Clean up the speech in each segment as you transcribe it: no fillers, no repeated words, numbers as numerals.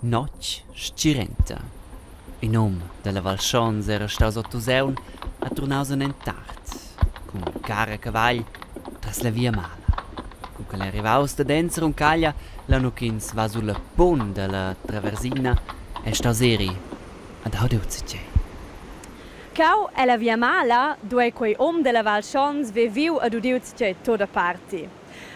Notg stgirenta. In um dalla Val Schons era staus a Tuseun e turnaus anen tard, cun carr a cavagl tras la Via Mala. Cu ch'el ei arrivaus dadens Runcaglia, là nu ch'ins va sulla pun dalla traversina, ei staus eri ad ha udiu zatgei. Cheu ella Via Mala duei quei um dalla Val Schons ver viu ed udiu zatgei tut aparti.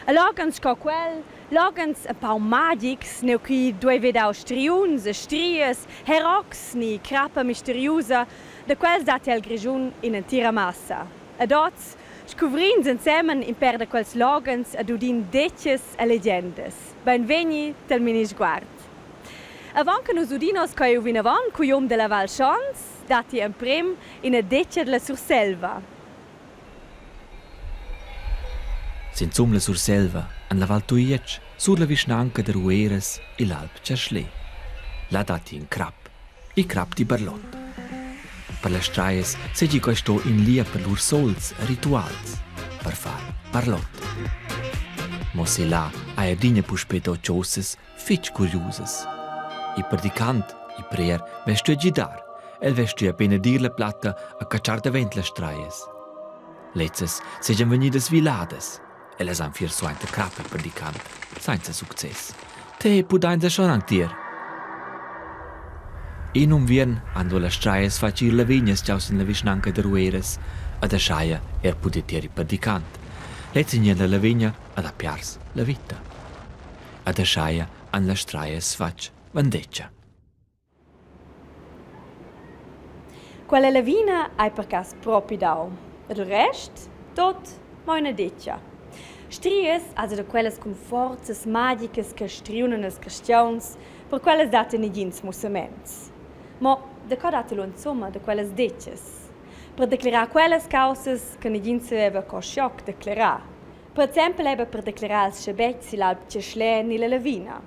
E loghens sco quel, loghens empau magics, neu ch'i duei ver dau striuns e strias, herox ni crappa misteriusa, da quels datti el Grischun in'entira massa. Ed oz scuvrins ensemen in pèr da quels loghens ed udin detgas e legendas. Beinvegni tal Minisguard. Avant che nus udin oz quei vinavon cugl um dalla Val Schons, datti emprem ina detga dalla Surselva. Sensum la Surselva, en la Val Tujetsch, sur la vischnanca da Rueras e l'Alp Chaschlé. Là datti in crap, il crap di Barlot. Per las straias seigi quei sto in lia per lur sols e rituals, per far barlot. Mo se là hai adina puspei dau chaussas fetg curiusas. Il predicant, il prer, vess stuiu gidar. El vess stuiu benedir la platta e catschar davent las straias. Lezzas seigien vegnidas viladas. Ellas han fiers suenter crap il predicant, senza success. Te pudain schon anc dir. In unviern han lu las straias fatg ir lavignas giaus en la vischnanca da Rueras ed ascheia er pudiu tier il predicant. Lez gnien la lavigna ed ha piars la vita. Ed ascheia han las straias fatg vendetga. Quella lavina hai per cass propi dau. Ed il rest? Tot mo ina detga. Strias, also da quellas cun forzas magicas che striunan els cristians, per quellas datti negins mussaments. Mo daco datti lu insumma da quellas detgas? Per declerar quellas caussas che negin saveva co scioc declerar. Per exempel era per declerar ils schabetgs sill'alp Tschechlè ni la lavina.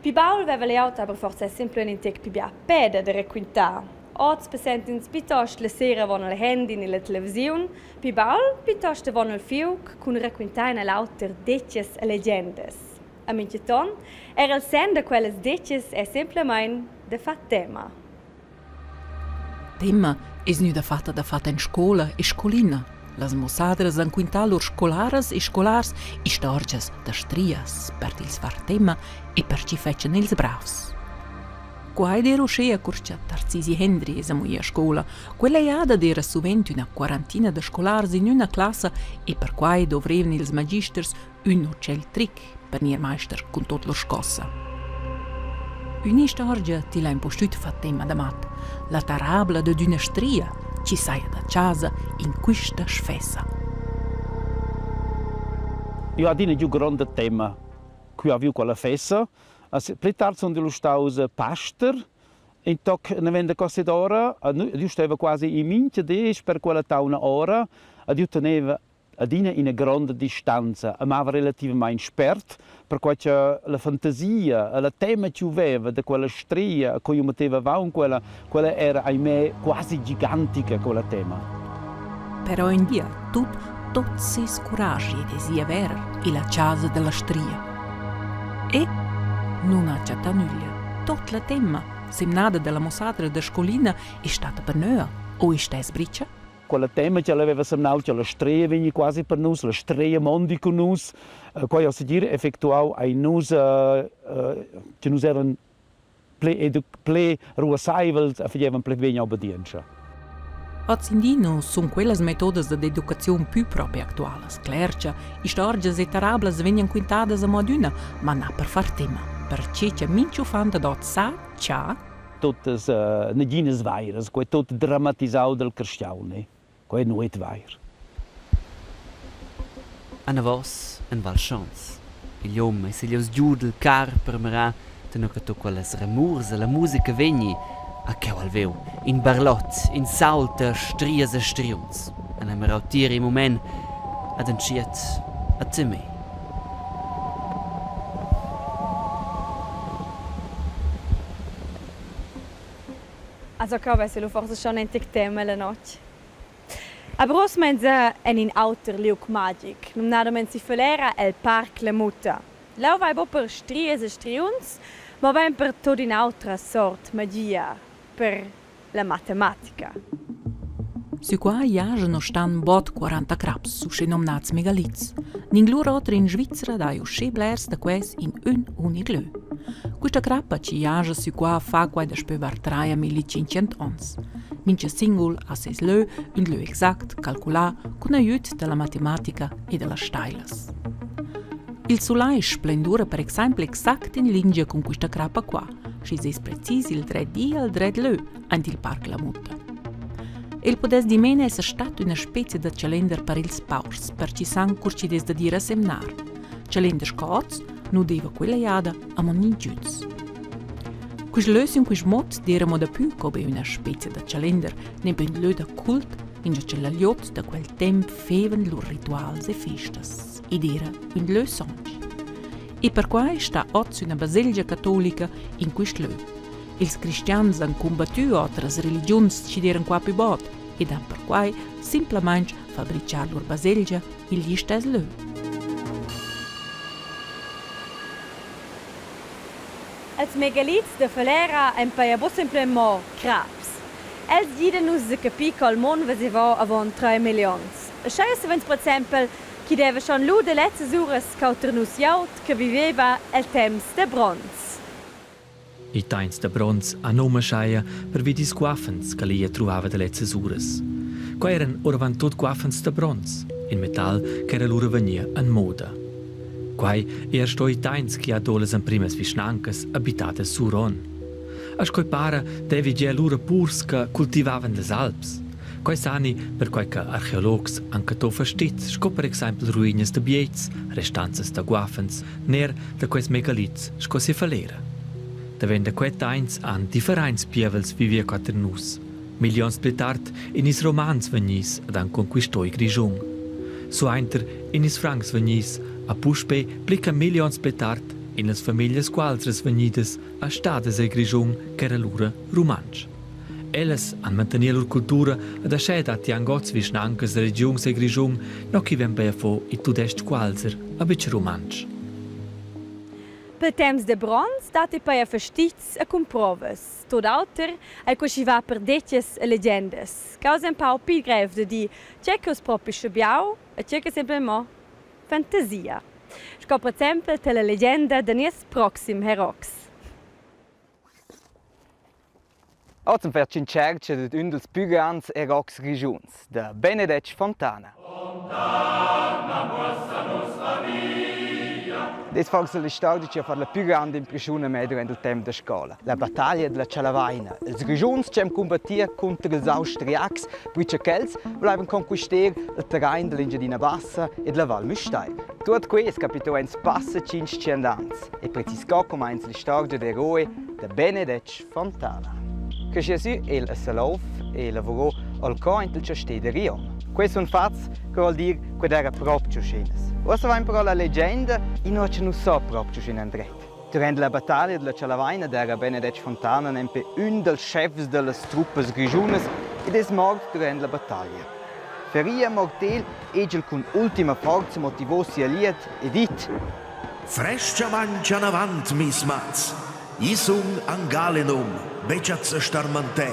Pli baul veva glieud aber forsa semplamein in tec pli bia peda da raquintar. Oz passent'ins plitost la sera avon il handy ni la televisiun, pli baul plitost avon il fiug cun raquintar in a l'auter detgas e legendas. A mintgaton era il senn da quellas detgas è semplamein da far tema. Temma es gnüda fatta dafatta in scoula e scolina. Las mussadras han quintà lur scolaras e scolars istorgias da strias per tils far temma e per chi fetschan ils bravs. Quai d'eira uschea cur cha Tarzisi Hendry es amo i a scoula. Quella jada d'eira suvent üna quarantina da scolars in üna classa e perquai dovrevan ils magisters ün o tschel tric per gnir maister cun tuot lur scossa. Ün'istorgia tilla impustüt fat temma da mat, la tarabla dad üna stria chi saja da chasa in quista sfessa. Eu adina giu gronda tema cu haviu quella fessa. Pli tard sun lu staus paster in toc naven da Cossidora. Io steva quasi in mincha di per quella tauna ora ed io teneva adina ina gronda distanza e mava relativamain spert, perquai che la fantasia e la tema ch'jeu veva da quella stria, co jeu metteva avon quella, quella era ahimè quasi gigantica quella tema. Però ün dia tut tot seis curaschi ed sia ver illa chasa della stria. E nun ha chattà nüglia. Tot la temma, semnada dalla mussadra da scolina, è stata per nöa o istess bricha? Quella tema che aveva semnau che la stria vegni quasi per nus, la stria mondi cun nus, quei ha segir effectuau ai nus che nus eran ple ple ruasseivels e fagevan pli bene obedientscha. Hozindi nu sun quellas metodas dad educaziun pü propi actualas. Cler cha istorgias e tarablas vegnan quintadas amo adüna, ma na per far tema, perche cha minch uffant dad hoz sa cha Tuttas naginas vairas, quei tut dramatisau dal carstgaun, eh. Quei nu ei vair. Anavos en Val Schons. Igl um ei seglius giu dil carr per mirar tenor che tut quellas ramurs e la musica vegni a cheu al veu. In barlot, in sault da strias e striuns. El ha mirau tier in mument ed entschiet a temer. Also cheu vess lu forsa schon in tec tema la notg. Aber uss meinsa en in auter liug magic, numnadamein si Falera el Parc La Mutta. Leu vai buc per strias e striuns, Mobein per tut in'autra sort magia, per la matematica. Sü qua jajan o stan bod 40 craps, uschè nomnats megalits. Ninglur oter in Svizra dai uschè blers da quels in ün unic lö. Quista crappa chi jaja sü qua fa quai daspö var 3500 ons. Mincha singul ha seis lö, ün lö exact, calculà cun agüd da la matematica e da las stailas. Il sulai splendura per exaimpel exact in lingia cun quista crappa qua, schi es precis il dret di al dret lö aint il Parc La Mutta. El pudess dimena esser stat üna spezia da chalender per ils paurs, per chi san cur chi'd es dad ir a semnar. Chalender sco hoz nu deva quella jada amo ningüns. Quist lö sün quist mod d'eira amo dapü co be üna spezia da chalender, nempe ün lö da cult, ingio cha la glieud da quel temp fevan lur rituals e festas. Id eira ün lö sonch. E perquai sta hoz üna baselgia catolica in quist lö. Ils cristians han cumbattü otras religiuns chi d'eiran qua pü bod ed han perquai simplamaing fabrichà lur baselgia i'l listess lö. Els megalits da Falera ein peia buc semplamein mo craps. Els gidan nus da capir co il mund veseva avon treis milliuns. Aschia savens per exempel ch'i deva schon lu da lezzas uras cauter nus glieud che viveva el temps da bronz. I tains da bronz ha num ascheia pervi dils guaffens che Lia truvava da lezzas uras. Quei eran oravantut guaffens da bronz, in metal ch'era lura vegnir en moda. Quei ei er sto i tains che ha do las emprimas vischnancas habitadas sur onn. A sco para devi gia lura purs che cultivavan las alps. Quei sani perquai che archeologs han cattau fastizs sco per exempel ruinas da biets, restanzas da guaffens ner da quels megalits sco sefalera. Davent da quei temps han differents pievels vivia qua ter nus. Millions pli tard ein ils Romans vegnis ed han conquistau il Grischun. Suenter ein ils Francs vegnis a puspei pli che millions pli tard ein las famiglias gualsras vegnidas a stadas el Grischun ch'era lura rumantsch. Ellas han manteniu lur cultura ed aschia datti anc oz vischnancas da regiuns el Grischun, no chi vegn bei affo il tudestg gualser a betg rumantsch. Pel temps da bronz datti peia fastizs e cumprovas. Tot auter ei quei chi va per detgas e legendas. Causa empau pli grev da dir tgei che uss propi schabiau e tgei che semplamein mo fantasia. Sco per exempel la legenda da nies proxim herox. Oz am fetsch in tschercha dad ün dals pü grands eroxs grischuns, da Benedetg Fontana. Es forsa l'istorgia chi ha fat la pü granda impreschiun a me durant il temp da scoula. La battaglia da la Chalavaina. Ils Grischuns chi han cumbattia cunter ils Austriacs, perche ch'els volaivan conquister il terrain da l'Engiadina Bassa e da la Val Müstair. Tuot quai es capitò aint passa 500 ans e precis co cumainza l'istorgia d'eroe da Benedetg Fontana. Que chi es ü el a Salouf e lavurò al co aint il chastè da Riom. Quei sun fats che vuol dir qued era propcha uschenas. Uossa vain però la legenda inua cha nu so propcha uschè indret. Durant la battaglia della Chalavaina d'eira Benedetg Fontana nempe ün dals schefs da las truppas grischunas ed es mort durant la battaglia. Feria mortel egl cun ultima forza motivò sia liet e dit: Frescha mangian avant, mis mats! I sun angalenum, betg a starmantè.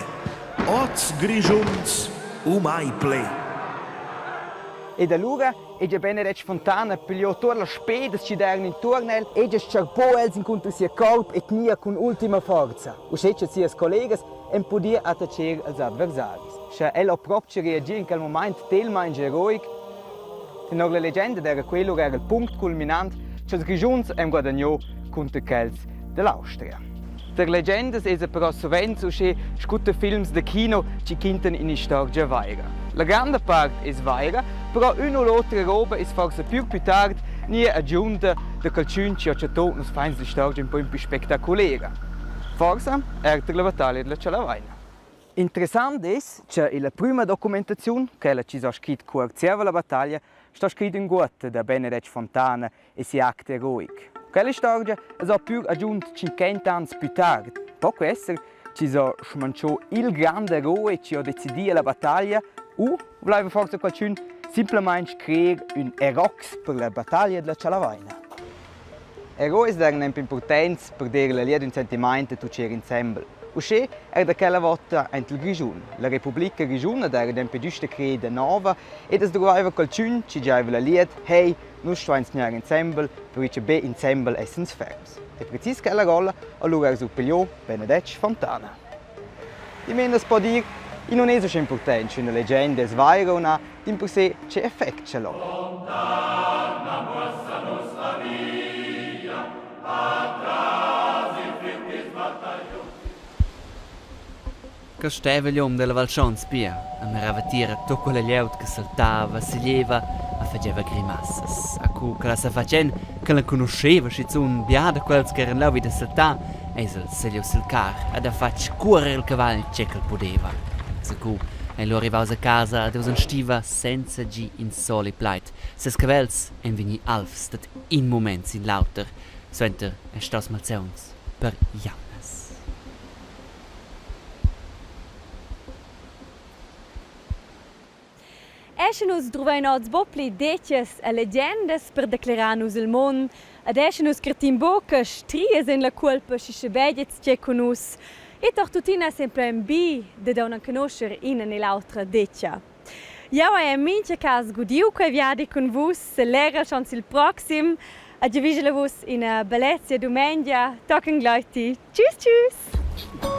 Oz Grischuns u mai ple. Ed alura è gia Benedetg Fontana pigliò tuot las spedas chi d'eiran intuorn el e gia s-charpò els incunter sia corp e tgnia cun ultima forza, uschè cha sias collegas han pudì attacher als adversaris. Scha el ho propcha reagi in quel mumaint telmaing eroic, tenor la legenda d'eira quel lura eir il punct culminant cha'ls Grischuns han guadagnò cunter quels da l'Austria. Per legendas esa però suvenz uschè scu tar films da kino chi quintan ün'istorgia vaira. La granda part es vaira, però ün u l'otra roba es forsa pür pü tard gnir agiunta da qualchün chi ho chattò nus fains l'istorgia ün po pü spectaculera. Forsa eir tar la battaglia da la Chalavaina. Interessant es cha illa prüma documentaziun, quella chi s'ho scrit cuort zieva la battaglia, sto scrit ünguotta da Benedetg Fontana e sia act eroic. Quella istorgia es ho pür agiunt 50 ans pü tard. Po que esser chi s'ho schmancho il grand eroe chi ho decidi la battaglia u volaiva forsa qualchün simplamaing creer ün erox per la battaglia della Chalavaina. Er oz eran nempe importants per dir la lia d'ün sentimaint da tucher insembel. Uschè er da quella vota aint il Grischun. La Republica Grischuna d'eira nempe güsta creeda nova ed as dovaiva qualchün chi giaiva la liet «Hey, nus stuains gnir insembel, perche be insembel essans ferms». E precis quella rolla ha lura er surpigliò Benedetg Fontana. Dimena as po dir, i nun es uschè important sch'üna legenda es vaira o na, dimpersè che effect ch'el ho. Che steva igl um dalla Val Schons pia e mirava tier a tut quella glieud che saltava, seglieva e fageva grimassas. A cu ch'el ha safatg en ch'el enconuscheva schizun bia da quels che eran leu vi da saltar, eis el seglius sil carr ed ha fatg cuorer il cavagl tgei ch'el pudeva. Zacu ei lu arrivaus a casa ed eus en stiva senza gi in soli plaid. Ses cavels ein vegni alvs dad in mument sin l'auter. Suenter ei staus malsauns per jamnas. E sche nus druvein oz buc pli detgas e legendas per declerar nus il mund, ed è sche nus cartin buca strias en la cuolpa schi schabegia tgei cun nus, e toch tuttina semplamein bi dad aunc enconoscher ina ni l'autra detga. Jeu hai en mintga cas gudiu quei viadi cun vus, selegrel schon sil proxim e giavischel a vus ina bellezia dumengia. Tochen gleiti. Tschüss, tschüss!